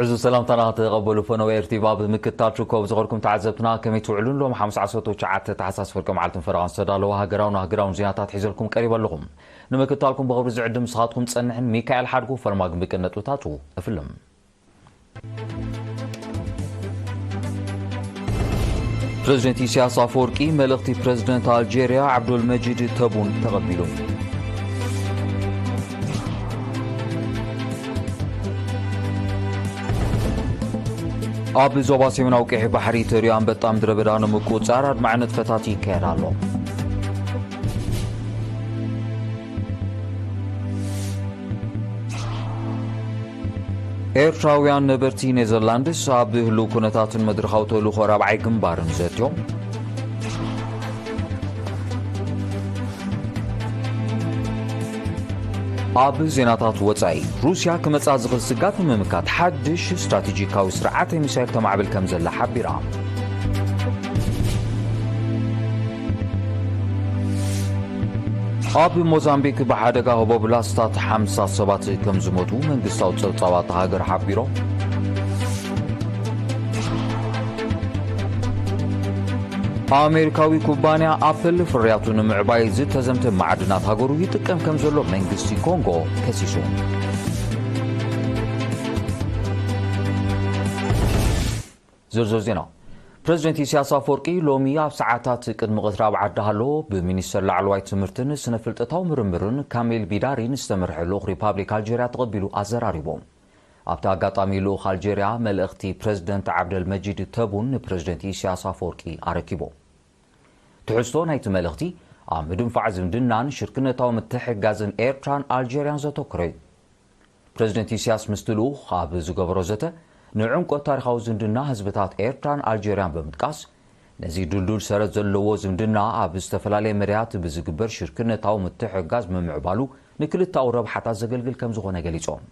ዕዙዝ ሰላምታና ተቐበሉ። ፈነወ ኤርቲቪ ኣብ ምክትታል ትርከቡ ዝኸርኩም ተዓዘብትና ከመይ ትውዕሉን? ሎም ሓሙስ ዓሰርተ ትሽዓተ ታሕሳስ ፍርቂ መዓልትን ፈረቓን ዝተዳለወ ሃገራውን ኣህጉራውን ዜናታት ሒዘልኩም ቀሪበ ኣለኹም። ንምክትታልኩም ብኽብሪ ዝዕድም ንስኻትኩም ጸንሕን ሚካኤል ሓድጉ ፈርማግ ምቅነጡታቱ እፍልም። ፕሬዝደንት ኢሳያስ ኣፈወርቂ መልእኽቲ ፕሬዝደንት ኣልጄርያ ዓብዶል መጂድ ተቡን ተቐቢሉ። ኣብ ዞባ ሰሜናዊ ቀይሕ ባሕሪ ተርእዮ ኣንበጣ ምድረ በዳ ንምቁጽጻር ኣድማዒ ንጥፈታት ይካየድ ኣሎ። ኤርትራውያን ነበርቲ ኔዘርላንድስ ኣብ ህሉው ኩነታትን መድረኻዊ ተልእኾ ራብዓይ ግንባርን ዘትዮም። ኣብ ዜናታት ወጻኢ፣ ሩስያ ክመጻ ዝኽእል ስጋት ንምምካት ሓድሽ ስትራቴጂካዊ ስርዓተ ሚሳይል ተማዕብል ከም ዘላ ሓቢራ። ኣብ ሞዛምቢክ ብሓደጋ ህቦብላ ኣስታት ሓምሳ ሰባት ከም ዝሞቱ መንግስታዊ ጸብጻባት ሃገር ሓቢሮም። ኣሜሪካዊ ኩባንያ ኣፕል ፍርያቱ ንምዕባይ ዝተዘምተ ማዕድናት ሃገሩ ይጥቀም ከም ዘሎ መንግስቲ ኮንጎ ከሲሱ። ዝርዝር ዜና። ፕሬዝደንት ኢሳያስ ኣፈወርቂ ሎሚ ኣብ ሰዓታት ቅድሚ ቀትሪ ኣብ ዓዲ ሃሎ ብሚኒስተር ላዕለዋይ ትምህርትን ስነ ፍልጠታዊ ምርምርን ካሚል ቢዳሪን ዝተመርሐ ልኡኽ ሪፓብሊክ ኣልጄርያ ተቐቢሉ ኣዘራሪቡ። ኣብቲ ኣጋጣሚ ልኡኽ ኣልጄርያ መልእኽቲ ፕሬዝደንት ዓብደል መጂድ ተቡን ንፕሬዝደንት ኢሳያስ ኣፈወርቂ ኣረኪቡ። ትሕዝቶ ናይቲ መልእኽቲ ኣብ ምድንፋዕ ዝምድናን ሽርክነታዊ ምትሕግጋዝን ኤርትራን ኣልጄርያን ዘተኮረ እዩ። ፕሬዝደንት ኢሳያስ ምስቲ ልኡኽ ኣብ ዝገበሮ ዘተ፣ ንዕምቆት ታሪኻዊ ዝምድና ህዝብታት ኤርትራን ኣልጄርያን ብምጥቃስ፣ ነዚ ድልዱል ሰረት ዘለዎ ዝምድና ኣብ ዝተፈላለየ መዳያት ብዝግበር ሽርክነታዊ ምትሕግጋዝ ምምዕባሉ ንክልተኣዊ ረብሓታት ዘገልግል ከም ዝኾነ ገሊጾም።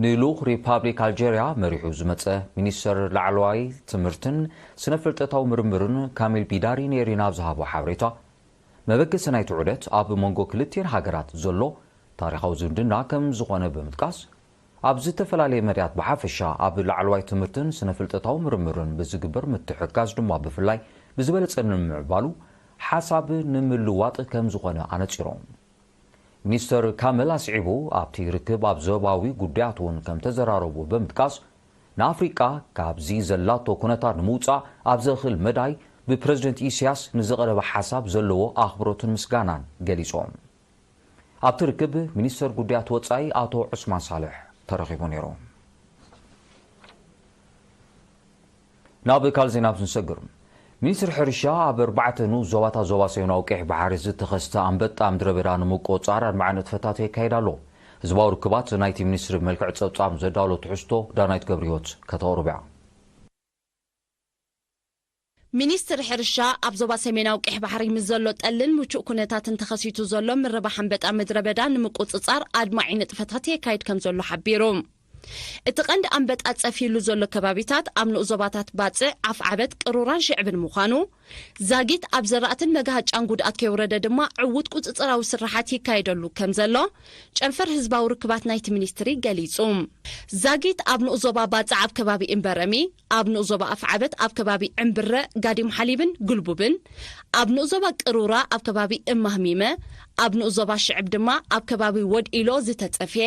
ንልኡኽ ሪፓብሊክ ኣልጄርያ መሪሑ ዝመጸ ሚኒስተር ላዕለዋይ ትምህርትን ስነ ፍልጠታዊ ምርምርን ካሚል ቢዳሪ ንኤሪና ኣብ ዝሃቦ ሓበሬታ፣ መበገሲ ናይቲ ዑደት ኣብ መንጎ ክልቲኤን ሃገራት ዘሎ ታሪኻዊ ዝምድና ከም ዝኾነ ብምጥቃስ፣ ኣብ ዝተፈላለየ መዳያት ብሓፈሻ ኣብ ላዕለዋይ ትምህርትን ስነ ፍልጠታዊ ምርምርን ብዝግበር ምትሕግጋዝ ድማ ብፍላይ ብዝበለጸ ንምምዕባሉ ሓሳብ ንምልዋጥ ከም ዝኾነ ኣነጺሮም። ሚኒስተር ካመል ኣስዒቡ፣ ኣብቲ ርክብ ኣብ ዞባዊ ጉዳያት እውን ከም ተዘራረቡ ብምጥቃስ፣ ንኣፍሪቃ ካብዚ ዘላቶ ኩነታት ንምውጻእ ኣብ ዘኽእል መዳይ ብፕረዚደንት ኢሳያስ ንዝቐረበ ሓሳብ ዘለዎ ኣኽብሮትን ምስጋናን ገሊጾም። ኣብቲ ርክብ ሚኒስተር ጉዳያት ወጻኢ ኣቶ ዑስማን ሳልሕ ተረኺቡ ነይሩ። ናብ ካልእ ዜና ክንሰግር። ሚኒስትሪ ሕርሻ ኣብ ኣርባዕተ ንኡስ ዞባታት ዞባ ሰሜናዊ ቀይሕ ባሕሪ ዝተኸስተ ኣንበጣ ምድረ በዳ ንምቁጽጻር ኣድማዒ ንጥፈታት የካይድ ኣሎ። ህዝባዊ ርክባት ናይቲ ሚኒስትሪ ብመልክዕ ጸብጻብ ዘዳሎ ትሕዝቶ ዳናይት ገብረህይወት ከተቕርብ እያ። ሚኒስትሪ ሕርሻ ኣብ ዞባ ሰሜናዊ ቀይሕ ባሕሪ ምስ ዘሎ ጠልን ምቹእ ኩነታትን ተኸሲቱ ዘሎ ምርባሕ ኣንበጣ ምድረ በዳ ንምቁጽጻር ኣድማዒ ንጥፈታት የካይድ ከም ዘሎ ሓቢሩ። እቲ ቀንዲ ኣንበጣ ጸፊሉ ዘሎ ከባቢታት ኣብ ንኡስ ዞባታት ባጽዕ፣ ዓፍዓበት፣ ቅሩራን ሽዕብን ምዃኑ፣ ዛጊት ኣብ ዘራእትን መጋሃጫን ጉድኣት ከየውረደ ድማ ዕዉት ቁጽጽራዊ ስራሓት ይካየደሉ ከም ዘሎ ጨንፈር ህዝባዊ ርክባት ናይቲ ሚኒስትሪ ገሊጹ። ዛጊት ኣብ ንኡስ ዞባ ባጽዕ ኣብ ከባቢ እምበረሚ፣ ኣብ ንኡስ ዞባ ኣፍዓበት ኣብ ከባቢ ዕምብረ፣ ጋዲም ሓሊብን ጉልቡብን፣ ኣብ ንኡስ ዞባ ቅሩራ ኣብ ከባቢ እማህሚመ፣ ኣብ ንኡስ ዞባ ሽዕብ ድማ ኣብ ከባቢ ወድኢሎ ዝተጸፍየ፣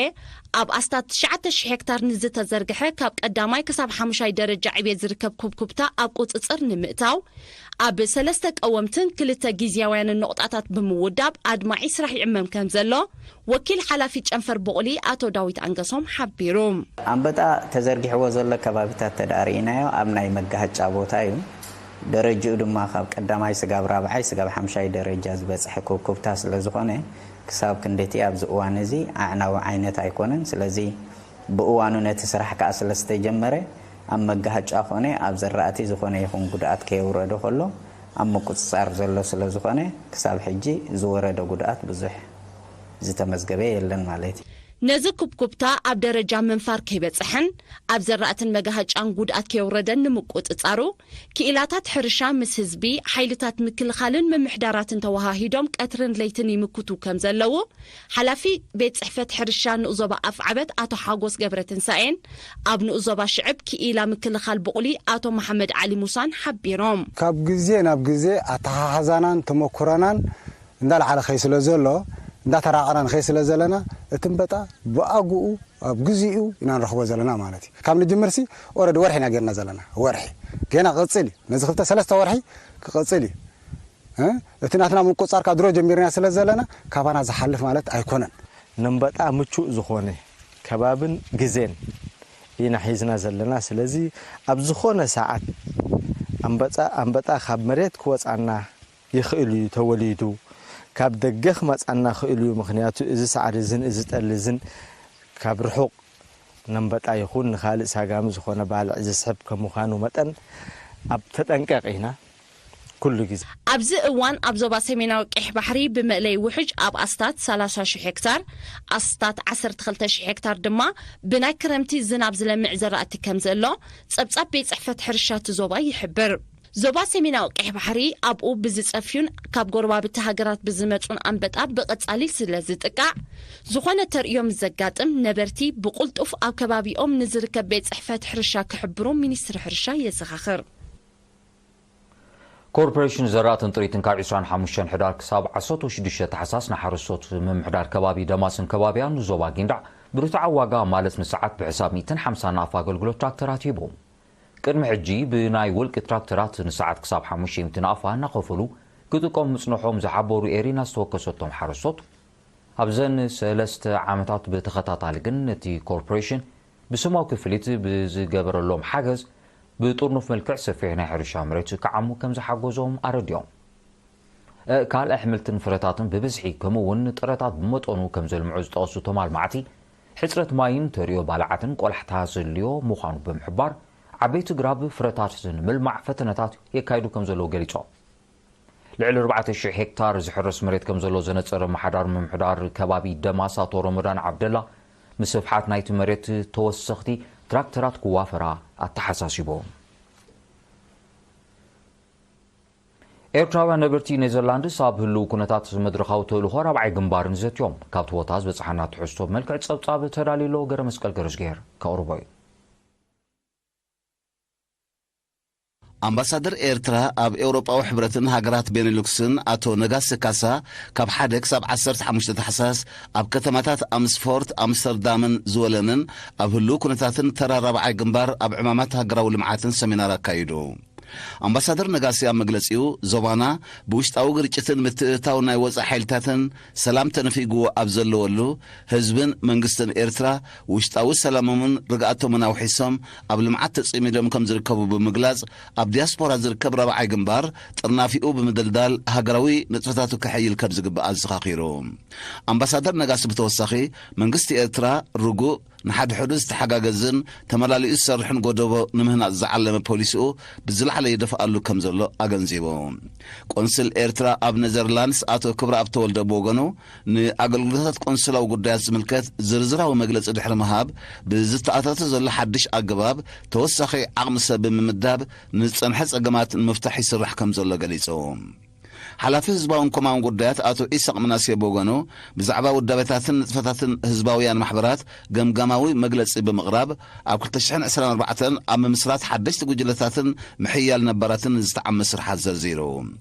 ኣብ ኣስታት ትሽዓተ ሽሕ ሄክታር ንዝተዘርግሐ ካብ ቀዳማይ ክሳብ ሓሙሻይ ደረጃ ዕብየት ዝርከብ ኩብኩብታ ኣብ ቁጽጽር ንምእታው፣ ኣብ ሰለስተ ቀወምትን ክልተ ግዝያውያንን ነቑጣታት ብምውዳብ ኣድማዒ ስራሕ ይዕመም ከም ዘሎ ወኪል ሓላፊ ጨንፈር ቡቕሊ ኣቶ ዳዊት ኣንገሶም ሓቢሩ። ኣንበጣ ተዘርጊሕዎ ዘሎ ከባቢታት ተደኣ ርኢናዮ ኣብ ናይ መጋሃጫ ቦታ እዩ። ደረጅኡ ድማ ካብ ቀዳማይ ስጋብ ራብዓይ ስጋብ ሓምሻይ ደረጃ ዝበጽሐ ኩብኩብታ ስለ ዝኾነ ክሳብ ክንድቲ ኣብዚ እዋን እዚ ኣዕናዊ ዓይነት ኣይኮነን። ስለዚ ብእዋኑ ነቲ ስራሕ ከኣ ስለ ዝተጀመረ ኣብ መጋሃጫ ኮነ ኣብ ዘራእቲ ዝኾነ ይኹን ጉድኣት ከየውረደ ከሎ ኣብ ምቁጽጻር ዘሎ ስለ ዝኾነ ክሳብ ሕጂ ዝወረደ ጉድኣት ብዙሕ ዝተመዝገበ የለን ማለት እዩ። ነዚ ኩብኩብታ ኣብ ደረጃ ምንፋር ከይበጽሐን ኣብ ዘራእትን መጋሃጫን ጉድኣት ከየውረደን ንምቁጽጻሩ፣ ክኢላታት ሕርሻ ምስ ህዝቢ፣ ሓይልታት ምክልኻልን ምምሕዳራትን ተወሃሂዶም ቀትርን ለይትን ይምክቱ ከም ዘለዉ፣ ሓላፊ ቤት ጽሕፈት ሕርሻ ንኡዞባ ኣፍዓበት ኣቶ ሓጎስ ገብረትንሳኤን ኣብ ንኡዞባ ሽዕብ ክኢላ ምክልኻል ብቑሊ ኣቶ መሓመድ ዓሊ ሙሳን ሓቢሮም። ካብ ግዜ ናብ ግዜ ኣተሓሕዛናን ተመኩሮናን እንዳለዓለ ከይ ስለ ዘሎ፣ እንዳተራቐና ንኸይ ስለ ዘለና፣ እቲ እምበጣ ብኣግኡ ኣብ ግዜኡ ኢና ንረኽቦ ዘለና ማለት እዩ። ካብ ንጅምርሲ ኦረዲ ወርሒ ኢና ጌርና ዘለና። ወርሒ ገና ክቕጽል እዩ። ነዚ ክልተ ሰለስተ ወርሒ ክቕጽል እዩ። እ? እቲ ናትና ምቁጻር ካብ ድሮ ጀሚርና ስለ ዘለና፣ ካባና ዝሓልፍ ማለት ኣይኮነን። ነንበጣ ምቹእ ዝኾነ ከባብን ግዜን ኢና ሒዝና ዘለና። ስለዚ ኣብ ዝኾነ ሰዓት ኣንበጣ፣ ኣንበጣ ካብ መሬት ክወጻና ይኽእል እዩ ተወሊዱ። ካብ ደገ ክመጻና ክእል እዩ። ምኽንያቱ እዚ ሳዕሪ እዝን እዚ ጠሊ እዝን ካብ ርሑቕ ነንበጣ ይኹን ንኻልእ ሳጋሚ ዝኾነ ባልዕ ዝስሕብ ከም ምዃኑ መጠን ኣብ ተጠንቀቕ ኢና ኩሉ ግዜ። ኣብዚ እዋን ኣብ ዞባ ሰሜናዊ ቀይሕ ባሕሪ ብመእለይ ውሕጅ ኣብ ኣስታት ሰላሳ ሺሕ ሄክታር፣ ኣስታት ዓሰርተ ክልተ ሺሕ ሄክታር ድማ ብናይ ክረምቲ ዝናብ ዝለምዕ ዘራእቲ ከም ዘሎ ጸብጻብ ቤት ጽሕፈት ሕርሻ እቲ ዞባ ይሕብር። ዞባ ሰሜናዊ ቀይሕ ባሕሪ ኣብኡ ብዝጸፍዩን ካብ ጎረባብቲ ሃገራት ብዝመጹን ኣንበጣ ብቐጻሊ ስለ ዝጥቃዕ፣ ዝኾነ ተርእዮ ምስ ዘጋጥም ነበርቲ ብቕልጡፍ ኣብ ከባቢኦም ንዝርከብ ቤት ጽሕፈት ሕርሻ ክሕብሩ ሚኒስትሪ ሕርሻ የዘኻኽር። ኮርፖሬሽን ዘራእትን ጥሪትን ካብ ዕስራን ሓሙሽተን ሕዳር ክሳብ ዓሰርተ ሽዱሽተ ታሕሳስ ንሓረስቶት ምምሕዳር ከባቢ ደማስን ከባቢያን ንዞባ ጊንዳዕ ብርትዓዊ ዋጋ ማለት ንሰዓት ብሕሳብ ሚእትን ሓምሳን ኣፍ ኣገልግሎት ትራክተራት ሂቡ። ቅድሚ ሕጂ ብናይ ውልቂ ትራክተራት ንሰዓት ክሳብ ሓሙሽተ ሚእቲ ናቕፋ እናኸፈሉ ክጥቀሙ ምጽንሖም ዝሓበሩ ኤሪና ዝተወከሰቶም ሓረስቶት፣ ኣብዘን ሰለስተ ዓመታት ብተኸታታሊ ግን ነቲ ኮርፖሬሽን ብስማዊ ክፍሊት ብዝገበረሎም ሓገዝ ብጥርኑፍ መልክዕ ሰፊሕ ናይ ሕርሻ መሬት ክዓሙ ከም ዝሓገዞም ኣረዲኦም። ካልእ ኣሕምልትን ፍረታትን ብብዝሒ ከምኡ እውን ጥረታት ብመጠኑ ከም ዘልምዑ ዝጠቐሱ እቶም ኣልማዕቲ፣ ሕፅረት ማይን ተርእዮ ባልዓትን ቆላሕታ ዘድልዮ ምዃኑ ብምሕባር፣ ዓበይቲ ግራብ ፍረታት ንምልማዕ ፈተነታት የካይዱ ከም ዘለዉ ገሊፆም። ልዕሊ ኣርባዕተ ሽሕ ሄክታር ዝሕረስ መሬት ከም ዘሎ ዘነፀረ ኣመሓዳሪ ምምሕዳር ከባቢ ደማስ ኣቶ ረመዳን ዓብደላ፣ ምስፍሓት ናይቲ መሬት ተወሰኽቲ ትራክተራት ክዋፈራ ኣተሓሳሲቦም። ኤርትራውያን ነበርቲ ኔዘርላንድስ ኣብ ህልው ኩነታት መድረኻዊ ተልእኾ ራብዓይ ግንባርን ዘትዮም። ካብቲ ቦታ ዝበጽሓና ትሕዝቶ ብመልክዕ ጸብጻብ ተዳልዩ ኣሎ። ገረመስቀል ገረዝግሄር ከቕርቦ እዩ። ኣምባሳደር ኤርትራ ኣብ ኤውሮጳዊ ሕብረትን ሃገራት ቤኔሉክስን ኣቶ ነጋሲ ካሳ፣ ካብ ሓደ ክሳብ ዓሰርተ ሓሙሽተ ታሕሳስ ኣብ ከተማታት ኣምስፎርት፣ ኣምስተርዳምን ዝወለንን ኣብ ህልው ኩነታትን ተራ ራብዓይ ግንባር ኣብ ዕማማት ሃገራዊ ልምዓትን ሰሚናር ኣካይዱ። ኣምባሳደር ነጋሲ ኣብ መግለጺኡ፣ ዞባና ብውሽጣዊ ግርጭትን ምትእትታው ናይ ወጻኢ ሓይልታትን ሰላም ተነፊግዎ ኣብ ዘለወሉ፣ ህዝብን መንግስትን ኤርትራ ውሽጣዊ ሰላሞምን ርግኣቶምን ኣውሒሶም ኣብ ልምዓት ተጸሚዶም ከም ዝርከቡ ብምግላጽ፣ ኣብ ዲያስፖራ ዝርከብ ራብዓይ ግንባር ጥርናፊኡ ብምድልዳል ሃገራዊ ንጥፈታቱ ከሐይል ከም ዝግባእ ኣዘኻኺሩ። ኣምባሳደር ነጋሲ ብተወሳኺ፣ መንግስቲ ኤርትራ ርጉእ፣ ንሓድሕዱ ዝተሓጋገዝን ተመላሊኡ ዝሰርሕን ጎደቦ ንምህናጽ ዝዓለመ ፖሊሲኡ ብዝለዓለ ይደፍኣሉ ከም ዘሎ ኣገንዚቡ። ቆንስል ኤርትራ ኣብ ኔዘርላንድስ ኣቶ ክብረኣብ ተወልደ ብወገኑ፣ ንኣገልግሎታት ቆንስላዊ ጉዳያት ዝምልከት ዝርዝራዊ መግለጺ ድሕሪ ምሃብ፣ ብዝተኣታቶ ዘሎ ሓድሽ ኣገባብ ተወሳኺ ዓቕሚ ሰብ ብምምዳብ ንዝጸንሐ ጸገማት ንምፍታሕ ይስራሕ ከም ዘሎ ገሊጹ። ሓላፊ ህዝባውን ኮማውን ጉዳያት ኣቶ ኢሳቕ ምናሴ ብወገኑ፣ ብዛዕባ ውዳቤታትን ንጥፈታትን ህዝባውያን ማሕበራት ገምጋማዊ መግለጺ ብምቕራብ፣ ኣብ ክልተ ሽሕን ዕስራን ኣርባዕተን ኣብ ምምስራት ሓደሽቲ ጉጅለታትን ምሕያል ነባራትን ዝተዓመ ስርሓት ዘርዚሩ።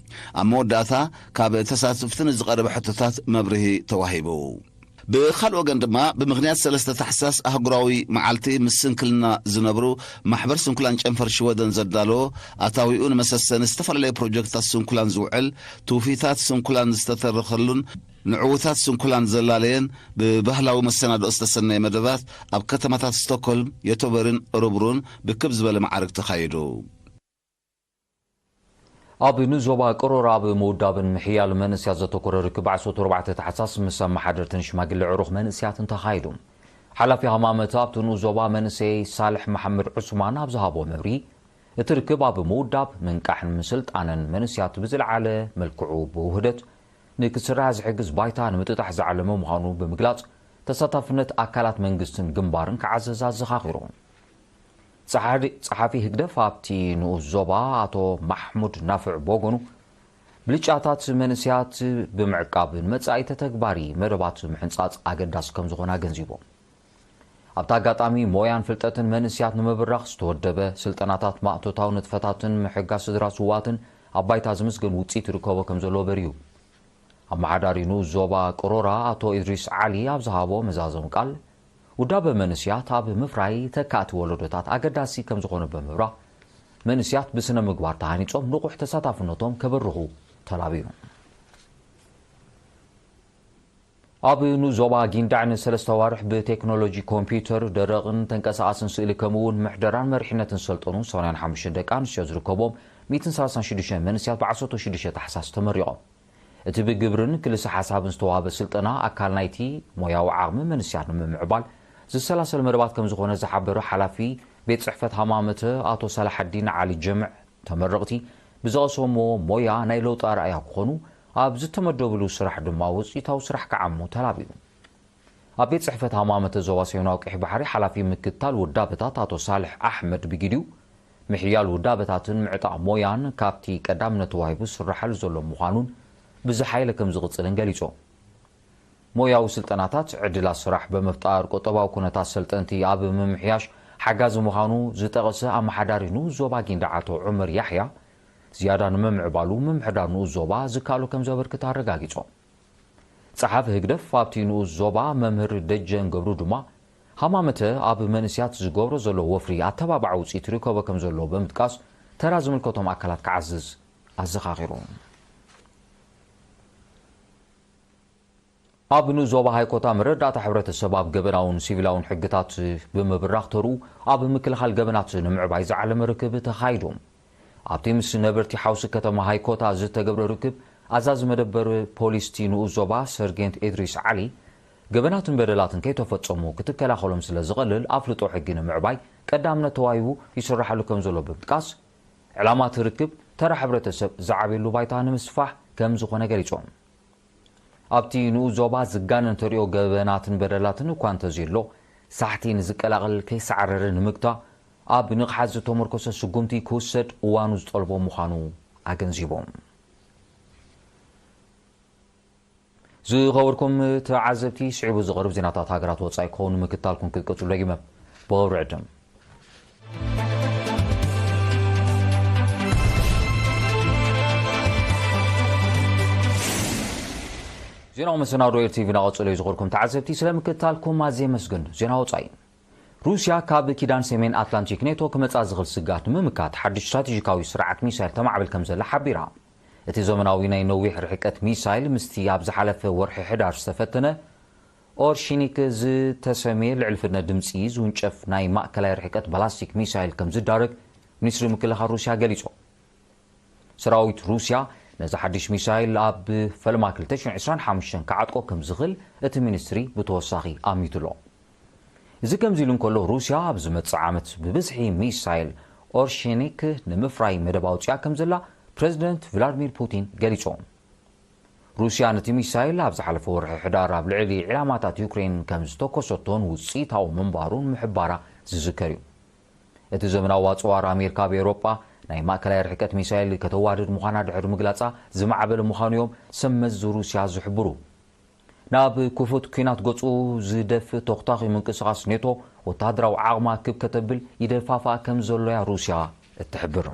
ኣብ መወዳእታ፣ ካብ ተሳተፍቲ ንዝቐረበ ሕቶታት መብርሂ ተዋሂቡ። ብኻልእ ወገን ድማ፣ ብምኽንያት ሰለስተ ታሕሳስ ኣህጉራዊ መዓልቲ ምስ ስንክልና ዝነብሩ ማሕበር ስንኩላን ጨንፈር ሽወደን ዘዳለዎ፣ ኣታዊኡ ንመሰሰኒ ዝተፈላለዩ ፕሮጀክትታት ስንኩላን ዝውዕል፣ ትውፊታት ስንኩላን ዝተተረኸሉን ንዕዉታት ስንኩላን ዘላለየን ብባህላዊ መሰናድኦ ዝተሰነየ መደባት ኣብ ከተማታት ስቶክሆልም፣ ዮቶቦሪን ኦረብሩን ብክብ ዝበለ መዓርግ ተኻይዱ። ኣብ ንዞባ ቅሮር ኣብ ምውዳብን ምሕያል መንእስያት ዘተኮረ ርክብ ዓሰርተ ኣርባዕተ ታሕሳስ ምስ ኣመሓደርትን ሽማግለ ዕሩኽ መንእስያትን ተኻይዱ። ሓላፊ ሃማመት ኣብቲ ንኡስ ዞባ መንእሰይ ሳልሕ መሓመድ ዑስማን ኣብ ዝሃቦ መብርሂ፣ እቲ ርክብ ኣብ ምውዳብ፣ ምንቃሕን ምስልጣንን መንእስያት ብዝለዓለ መልክዑ ብውህደት ንክስራሕ ዝሕግዝ ባይታ ንምጥጣሕ ዝዓለመ ምዃኑ ብምግላጽ፣ ተሳታፍነት ኣካላት መንግስትን ግንባርን ክዓዘዝ ኣዘኻኺሩ። ጸሓሪ-፣ ጸሓፊ ህግደፍ ኣብቲ ንኡስ ዞባ ኣቶ ማሕሙድ ናፍዕ ብወገኑ፣ ብልጫታት መንእሰያት ብምዕቃብ ንመጻኢ ተተግባሪ መደባት ምሕንጻጽ ኣገዳሲ ከም ዝኾነ ኣገንዚቡ። ኣብቲ ኣጋጣሚ ሞያን ፍልጠትን መንእሰያት ንምብራኽ ዝተወደበ ስልጠናታት ማእቶታዊ ንጥፈታትን ምሕጋዝ ስድራ ስውኣትን ኣብ ባይታ ዝምስገን ውጽኢት ይርከቦ ከም ዘሎ በሪሁ። ኣመሓዳሪ ንኡስ ዞባ ቅሮራ ኣቶ ኢድሪስ ዓሊ ኣብ ዝሃቦ መዛዘሚ ቃል፣ ውዳበ መንእሰያት ኣብ ምፍራይ ተካእቲ ወለዶታት ኣገዳሲ ከም ዝኾነ ብምብራህ፣ መንእሰያት ብስነ ምግባር ተሃኒጾም ንቑሕ ተሳታፍነቶም ከበርኹ ተላብዩ። ኣብ ንኡስ ዞባ ጊንዳዕ ንሰለስተ ኣዋርሕ ብቴክኖሎጂ ኮምፒውተር፣ ደረቕን ተንቀሳቓስን ስእሊ ከምኡ እውን ምሕደራን መሪሕነትን ዝሰልጠኑ ሰማንያን ሓሙሽተን ደቂ ኣንስትዮ ዝርከቦም ሚእትን ሰላሳን ሽዱሽተን መንእሰያት ብ ዓሰርተ ሽዱሽተ ታሕሳስ ተመሪቖም። እቲ ብግብርን ክልሰ ሓሳብን ዝተዋህበ ስልጠና ኣካል ናይቲ ሞያዊ ዓቕሚ መንእሰያት ንምምዕባል ዝሰላሰል መደባት ከም ዝኾነ ዝሓበረ ሓላፊ ቤት ጽሕፈት ሃማመተ ኣቶ ሳላሓዲን ዓሊ ጀምዕ፣ ተመረቕቲ ብዝቐሰምዎ ሞያ ናይ ለውጢ ኣርኣያ ክኾኑ፣ ኣብ ዝተመደብሉ ስራሕ ድማ ውፅኢታዊ ስራሕ ክዓሙ ተላብዩ። ኣብ ቤት ጽሕፈት ሃማመተ ዞባ ሰሜናዊ ቀይሕ ባሕሪ ሓላፊ ምክትታል ውዳበታት ኣቶ ሳልሕ ኣሕመድ ብጊዲኡ፣ ምሕያል ውዳበታትን ምዕጣቕ ሞያን ካብቲ ቀዳምነት ተዋሂቡ ዝስራሓሉ ዘሎ ምዃኑን ብዝሓየለ ከም ዝቕጽልን ገሊጹ። ሞያዊ ስልጠናታት ዕድላት ስራሕ ብምፍጣር፣ ቁጠባዊ ኩነታት ሰልጠንቲ ኣብ ምምሕያሽ ሓጋዚ ምዃኑ ዝጠቐሰ ኣመሓዳሪ ንኡስ ዞባ ጊንዳዕ ኣቶ ዑመር ያሕያ፣ ዝያዳ ንምምዕባሉ ምምሕዳር ንኡስ ዞባ ዝከኣሎ ከም ዘበርክት ኣረጋጊጾም። ጸሓፊ ህግደፍ ኣብቲ ንኡስ ዞባ መምህር ደጀን ገብሩ ድማ፣ ሃማመተ ኣብ መንእሰያት ዝገብሮ ዘሎ ወፍሪ ኣተባባዒ ውጽኢት ይርከቦ ከም ዘሎ ብምጥቃስ፣ ተራ ዝምልከቶም ኣካላት ክዓዝዝ ኣዘኻኺሩ። ኣብ ንኡስ ዞባ ሃይኮታ መረዳእታ ሕብረተሰብ ኣብ ገበናውን ሲቪላውን ሕግታት ብምብራኽ ተርኡ ኣብ ምክልኻል ገበናት ንምዕባይ ዝዓለመ ርክብ ተኻይዱ። ኣብቲ ምስ ነበርቲ ሓውሲ ከተማ ሃይኮታ ዝተገብረ ርክብ፣ ኣዛዚ መደበር ፖሊስ እቲ ንኡስ ዞባ ሰርጌንት ኤድሪስ ዓሊ፣ ገበናትን በደላትን ከይተፈጸሙ ክትከላኸሎም ስለ ዝቐልል ኣፍልጦ ሕጊ ንምዕባይ ቀዳምነት ተዋሂቡ ይስራሓሉ ከም ዘሎ ብምጥቃስ፣ ዕላማ እቲ ርክብ ተራ ሕብረተሰብ ዝዓብየሉ ባይታ ንምስፋሕ ከም ዝኾነ ገሊጾም። ኣብቲ ንኡስ ዞባ ዝጋነን ተሪኦ ገበናትን በደላትን እኳ እንተዘየሎ፣ ሳሕቲ ንዝቀላቐል ከይሰዓረረ ንምግታእ ኣብ ንቕሓት ዝተመርኮሰ ስጉምቲ ክውሰድ እዋኑ ዝጠልቦ ምዃኑ ኣገንዚቦም። ዝኸበርኩም ተዓዘብቲ፣ ስዒቡ ዝቐርብ ዜናታት ሃገራት ወጻኢ ክኸውን ምክታልኩም ክትቀጽሉ ደጊመ ብኽብሪ ዕድም። ዜናዊ መሰናዶ ኤር ቲቪ እናቐጸሉ እዩ። ዝኸበርኩም ተዓዘብቲ፣ ስለ ምክታልኩም ኣዝየ የመስግን። ዜና ወጻኢ። ሩስያ ካብ ኪዳን ሰሜን ኣትላንቲክ ኔቶ ክመጻ ዝኽእል ስግኣት ንምምካት ሓድሽ ስትራቴጂካዊ ስርዓት ሚሳይል ተማዕብል ከም ዘላ ሓቢራ። እቲ ዘመናዊ ናይ ነዊሕ ርሕቀት ሚሳይል ምስቲ ኣብ ዝሓለፈ ወርሒ ሕዳር ዝተፈተነ ኦርሺኒክ ዝተሰምየ ልዕሊ ፍጥነት ድምጺ ዝውንጨፍ ናይ ማእከላይ ርሕቀት ባላስቲክ ሚሳይል ከም ዝዳረግ ሚኒስትሪ ምክልኻል ሩስያ ገሊጹ። ሰራዊት ሩስያ ነዚ ሓድሽ ሚሳይል ኣብ ፈለማ ክልተ ሽሕን ዕስራን ሓሙሽተን ክዓጥቆ ከም ዝኽእል እቲ ሚኒስትሪ ብተወሳኺ ኣሚቱ ኣሎ። እዚ ከምዚ ኢሉ እንከሎ፣ ሩስያ ኣብ ዝመጽእ ዓመት ብብዝሒ ሚሳይል ኦርሺኒክ ንምፍራይ መደብ ኣውጺኣ ከም ዘላ ፕረዚደንት ቭላድሚር ፑቲን ገሊጾም። ሩስያ ነቲ ሚሳይል ኣብ ዝሓለፈ ወርሒ ሕዳር ኣብ ልዕሊ ዕላማታት ዩክሬን ከም ዝተኮሰቶን ውጽኢታዊ ምንባሩን ምሕባራ ዝዝከር እዩ። እቲ ዘመናዊ ኣጽዋር ኣሜሪካ ኣብ ኤውሮጳ ናይ ማእከላይ ርሕቀት ሚሳይል ከተዋድድ ምዃና ድሕሪ ምግላጻ ዝማዕበለ ምዃኑ እዮም ሰብ መዚ ሩስያ ዝሕብሩ። ናብ ክፉት ኲናት ገጹ ዝደፍእ ተኹታኺ ምንቅስቓስ ኔቶ ወተሃደራዊ ዓቕማ ክብ ከተብል ይደፋፍኣ ከም ዘሎ እያ ሩስያ እትሕብር።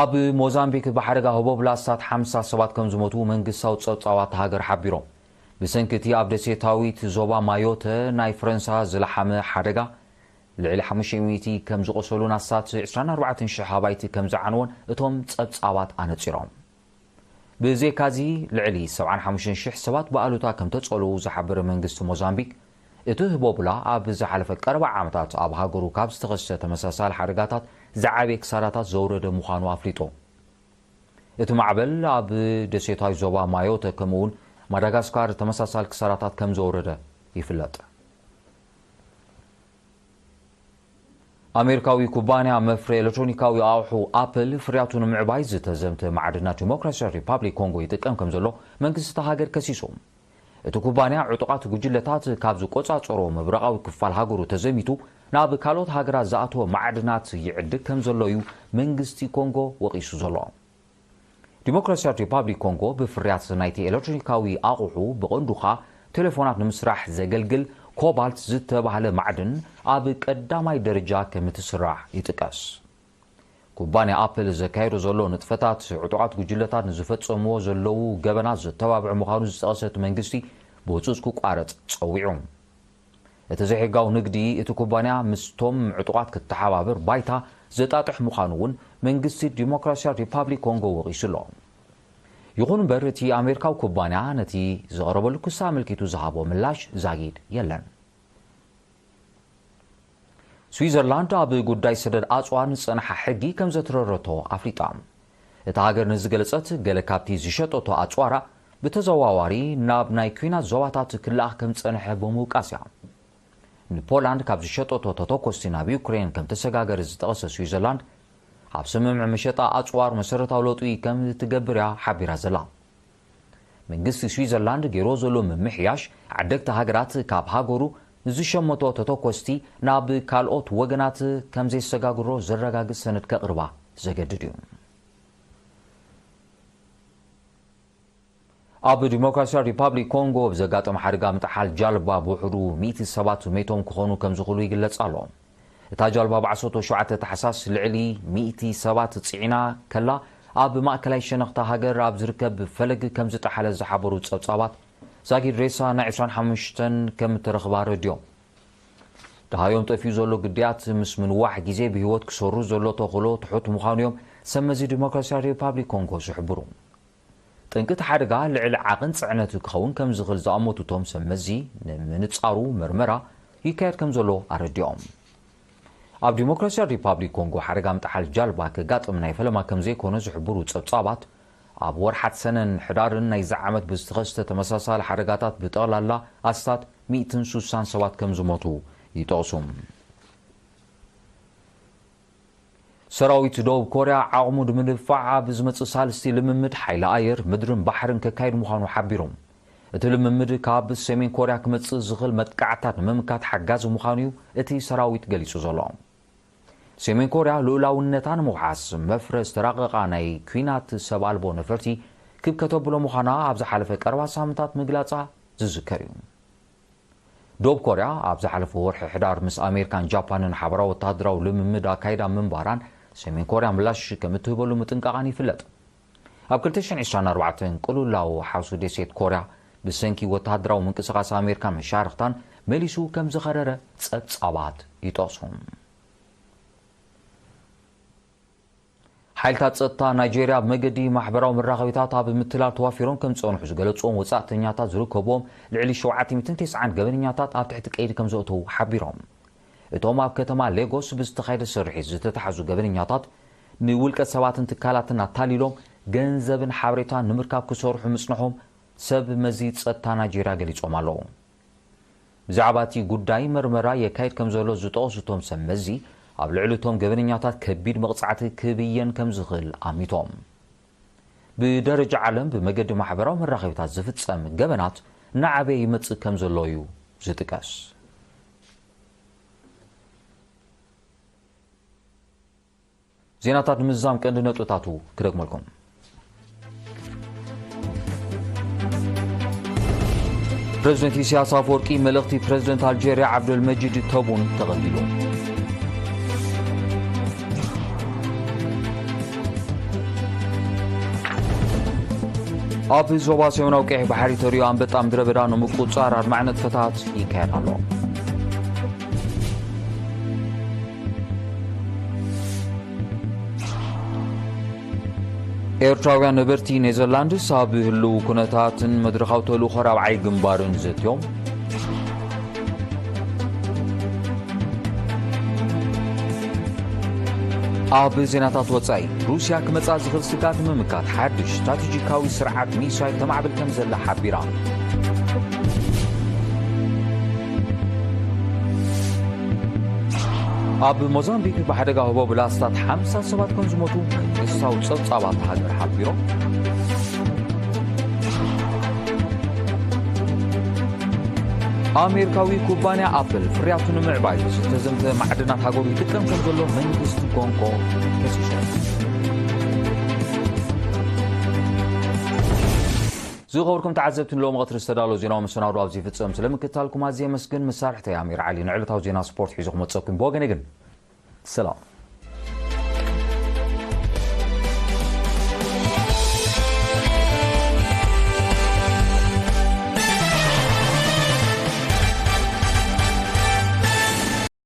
ኣብ ሞዛምቢክ ብሓደጋ ህቦብላ ኣስታት ሓምሳ ሰባት ከም ዝሞቱ መንግስታዊ ጸብጻባት ሃገር ሓቢሮም። ብሰንኪ እቲ ኣብ ደሴታዊት ዞባ ማዮተ ናይ ፈረንሳ ዝለሓመ ሓደጋ፣ ልዕሊ ሓሙሽተ ሚእቲ ከም ዝቖሰሉን ኣስታት ዕስራን ኣርባዕተን ሽሕ ኣባይቲ ከም ዝዓነወን እቶም ጸብጻባት ኣነጺሮም። ብዘይካዚ፣ ልዕሊ ሰብዓን ሓሙሽተን ሽሕ ሰባት ብኣሉታ ከም ተጸልዉ ዝሓበረ መንግስቲ ሞዛምቢክ፣ እቲ ህቦብላ ኣብ ዝሓለፈ ቀረባ ዓመታት ኣብ ሃገሩ ካብ ዝተኸስተ ተመሳሳሊ ሓደጋታት ዝዓበየ ክሳራታት ዘውረደ ምዃኑ ኣፍሊጡ። እቲ ማዕበል ኣብ ደሴታዊ ዞባ ማዮተ ከምኡውን ማዳጋስካር ተመሳሳሊ ክሳራታት ከም ዘውረደ ይፍለጥ። ኣሜሪካዊ ኩባንያ መፍረ ኤሌክትሮኒካዊ ኣቑሑ ኣፕል ፍርያቱ ንምዕባይ ዝተዘምተ ማዕድናት ዲሞክራሲያዊ ሪፓብሊክ ኮንጎ ይጥቀም ከም ዘሎ መንግስቲ እታ ሃገር ከሲሱ። እቲ ኩባንያ ዕጡቓት ጉጅለታት ካብ ዝቆጻጸሮ ምብራቓዊ ክፋል ሃገሩ ተዘሚቱ ናብ ካልኦት ሃገራት ዝኣተወ ማዕድናት ይዕድግ ከም ዘሎ እዩ መንግስቲ ኮንጎ ወቒሱ ዘሎ። ዲሞክራሲያዊት ሪፓብሊክ ኮንጎ ብፍርያት ናይቲ ኤሌክትሮኒካዊ ኣቑሑ፣ ብቐንዱ ኸኣ ቴሌፎናት ንምስራሕ ዘገልግል ኮባልት ዝተባህለ ማዕድን ኣብ ቀዳማይ ደረጃ ከም እትስራሕ ይጥቀስ። ኩባንያ ኣፕል ዘካየዶ ዘሎ ንጥፈታት ዕጡቓት ጉጅለታት ንዝፈጸምዎ ዘለዉ ገበናት ዘተባብዕ ምዃኑ ዝጠቐሰ እቲ መንግስቲ፣ ብህጹጽ ክቋረጽ ጸዊዑ። እቲ ዘይሕጋዊ ንግዲ እቲ ኩባንያ ምስቶም ዕጡቓት ክተሓባበር ባይታ ዘጣጥሕ ምዃኑ እውን መንግስቲ ዲሞክራሲያዊት ሪፓብሊክ ኮንጎ ወቒሱ ኣሎ። ይኹን እምበር፣ እቲ ኣሜሪካዊ ኩባንያ ነቲ ዝቐረበሉ ክሲ ኣመልኪቱ ዝሃቦ ምላሽ ዛጊድ የለን። ስዊዘርላንድ ኣብ ጉዳይ ሰደድ ኣጽዋር ንዝጸንሓ ሕጊ ከም ዘትረረቶ ኣፍሊጣ። እታ ሃገር ንዝገለጸት፣ ገለ ካብቲ ዝሸጠቶ ኣጽዋራ ብተዘዋዋሪ ናብ ናይ ኲናት ዞባታት ክለኣኽ ከም ዝጸንሐ ብምውቃስ እያ። ንፖላንድ ካብ ዝሸጠቶ ተተኮስቲ ናብ ዩክሬን ከም ተሰጋገረ ዝጠቐሰ ስዊዘርላንድ፣ ኣብ ስምምዕ መሸጣ ኣጽዋር መሰረታዊ ለውጢ ከም እትገብር እያ ሓቢራ ዘላ። መንግስቲ ስዊዘርላንድ ገይርዎ ዘሎ ምምሕያሽ፣ ዓደግቲ ሃገራት ካብ ሃገሩ ዝሸመቶ ተተኮስቲ ናብ ካልኦት ወገናት ከም ዘይሰጋግሮ ዘረጋግጽ ሰነድ ከቕርባ ዘገድድ እዩ። ኣብ ዲሞክራሲያዊት ሪፓብሊክ ኮንጎ ብዘጋጠመ ሓደጋ ምጥሓል ጃልባ ብውሕዱ ሚእቲ ሰባት መይቶም ክኾኑ ከም ዝኽእሉ ይግለጽ ኣሎ። እታ ጃልባ ብ ዓሰርተ ሸውዓተ ታሕሳስ ልዕሊ ሚእቲ ሰባት ጽዒና ከላ፣ ኣብ ማእከላይ ሸነኽታ ሃገር ኣብ ዝርከብ ፈለግ ከም ዝጠሓለ ዝሓበሩ ጸብጻባት፣ ዛጊድ ሬሳ ናይ ዕስራን ሓሙሽተን ከም እተረኽበ ኣረዲኦም። ደሃዮም ጠፊኡ ዘሎ ግዳያት ምስ ምንዋሕ ግዜ ብህይወት ክሰሩ ዘሎ ተኽእሎ ትሑት ምዃኑ እዮም ሰብ መዚ ዲሞክራሲያዊት ሪፓብሊክ ኮንጎ ዝሕብሩ። ጠንቂ እቲ ሓደጋ ልዕሊ ዓቐን ጽዕነት ክኸውን ከም ዝኽእል ዝኣመቱ እቶም ሰብ መዚ፣ ንምንጻሩ መርመራ ይካየድ ከም ዘሎ ኣረዲኦም። ኣብ ዲሞክራሲያዊት ሪፓብሊክ ኮንጎ ሓደጋ ምጥሓል ጃልባ ከጋጥም ናይ ፈለማ ከም ዘይኮነ ዝሕብሩ ጸብጻባት፣ ኣብ ወርሓት ሰነን ሕዳርን ናይዚ ዓመት ብዝተኸስተ ተመሳሳሊ ሓደጋታት ብጠቕላላ ኣስታት ሚእትን ሱሳን ሰባት ከም ዝሞቱ ይጠቕሱ። ሰራዊት ደቡብ ኮርያ ዓቕሙ ንምድንፋዕ ኣብ ዝመጽእ ሳልስቲ ልምምድ ሓይሊ ኣየር፣ ምድርን ባሕርን ከካይድ ምዃኑ ሓቢሩ። እቲ ልምምድ ካብ ሰሜን ኮርያ ክመጽእ ዝኽእል መጥቃዕታት ንምምካት ሓጋዚ ምዃኑ እዩ እቲ ሰራዊት ገሊጹ ዘሎ። ሰሜን ኮርያ ልኡላውነታ ንምውሓስ መፍረ ዝተራቐቓ ናይ ኲናት ሰብ ኣልቦ ነፈርቲ ክብ ከተብሎ ምዃና ኣብ ዝሓለፈ ቀረባ ሳምንታት ምግላጻ ዝዝከር እዩ። ደቡብ ኮርያ ኣብ ዝሓለፈ ወርሒ ሕዳር ምስ ኣሜሪካን ጃፓንን ሓበራዊ ወተሃደራዊ ልምምድ ኣካይዳ ምንባራን፣ ሰሜን ኮርያ ምላሽ ከም እትህበሉ ምጥንቃቓን ይፍለጥ። ኣብ ክልተ ሽሕን ዕስራን ኣርባዕተን ቅልውላው ሓውሲ ደሴት ኮርያ፣ ብሰንኪ ወተሃደራዊ ምንቅስቓስ ኣሜሪካን መሻርኽታን መሊሱ ከም ዝኸረረ ጸብጻባት ይጠቕሱ። ሓይልታት ጸጥታ ናይጄርያ ኣብ መገዲ ማሕበራዊ መራኸቢታት ኣብ ምትላል ተዋፊሮም ከም ዝጸንሑ ዝገለጹዎም ወጻእተኛታት ዝርከብዎም ልዕሊ ሸውዓተ ሚእትን ተስዓን ገበነኛታት ኣብ ትሕቲ ቀይዲ ከም ዘእተዉ ሓቢሮም። እቶም ኣብ ከተማ ሌጎስ ብዝተኻየደ ስርሒት ዝተታሕዙ ገበነኛታት፣ ንውልቀ ሰባትን ትካላትን ኣታሊሎም ገንዘብን ሓበሬታን ንምርካብ ክሰርሑ ምጽንሖም ሰብ መዚ ጸጥታ ናይጄርያ ገሊጾም ኣለዉ። ብዛዕባ እቲ ጉዳይ መርመራ የካይድ ከም ዘሎ ዝጠቐሱ እቶም ሰብ መዚ፣ ኣብ ልዕሊ እቶም ገበነኛታት ከቢድ መቕጻዕቲ ክብየን ከም ዝኽእል ኣሚቶም። ብደረጃ ዓለም ብመገዲ ማሕበራዊ መራኸቢታት ዝፍጸም ገበናት እናዓበየ ይመጽእ ከም ዘሎ እዩ ዝጥቀስ። ዜናታት ንምዝዛም ቀንዲ ነጥብታቱ ክደግመልኩም። ፕረዚደንት ኢሳያስ ኣፈወርቂ መልእኽቲ ፕረዚደንት ኣልጀርያ ዓብደልመጂድ ተቡን ተቐቢሉ። ኣብ ዞባ ሰሜናዊ ቀይሕ ባሕሪ ተርእዮ ኣንበጣ ምድረ በዳ ንምቁጽጻር ኣድማዒ ንጥፈታት ይካየድ ኣሎ። ኤርትራውያን ነበርቲ ኔዘርላንድስ ኣብ ህልው ኩነታትን መድረኻዊ ተልእኾ ራብዓይ ግንባርን ዘትዮም። ኣብ ዜናታት ወጻኢ፣ ሩስያ ክመጻ ዝኽእል ስግኣት ንምምካት ሓድሽ ስትራቴጂካዊ ስርዓት ሚሳይል ተማዕብል ከም ዘላ ሓቢራ። ኣብ ሞዛምቢክ ብሓደጋ ህቦብላ ኣስታት ሓምሳ ሰባት ከም ዝሞቱ መንግስታዊ ጸብጻባት ሃገር ሓቢሮም። ኣሜሪካዊ ኩባንያ ኣፕል ፍርያቱ ንምዕባይ ዝተዘምተ ማዕድናት ሃገሩ ይጥቀም ከም ዘሎ መንግስቲ ኮንጎ ከሲሱ። ዝኸበርኩም ተዓዘብቲ፣ ንሎሚ ቀትሪ ዝተዳለወ ዜናዊ መሰናዶ ኣብዚ ይፍጸም። ስለምክትታልኩም ኣዝየ የመስግን። መሳርሕተይ ኣሚር ዓሊ ንዕለታዊ ዜና ስፖርት ሒዙ ክመጸኩም። ብወገነይ ግን ሰላም።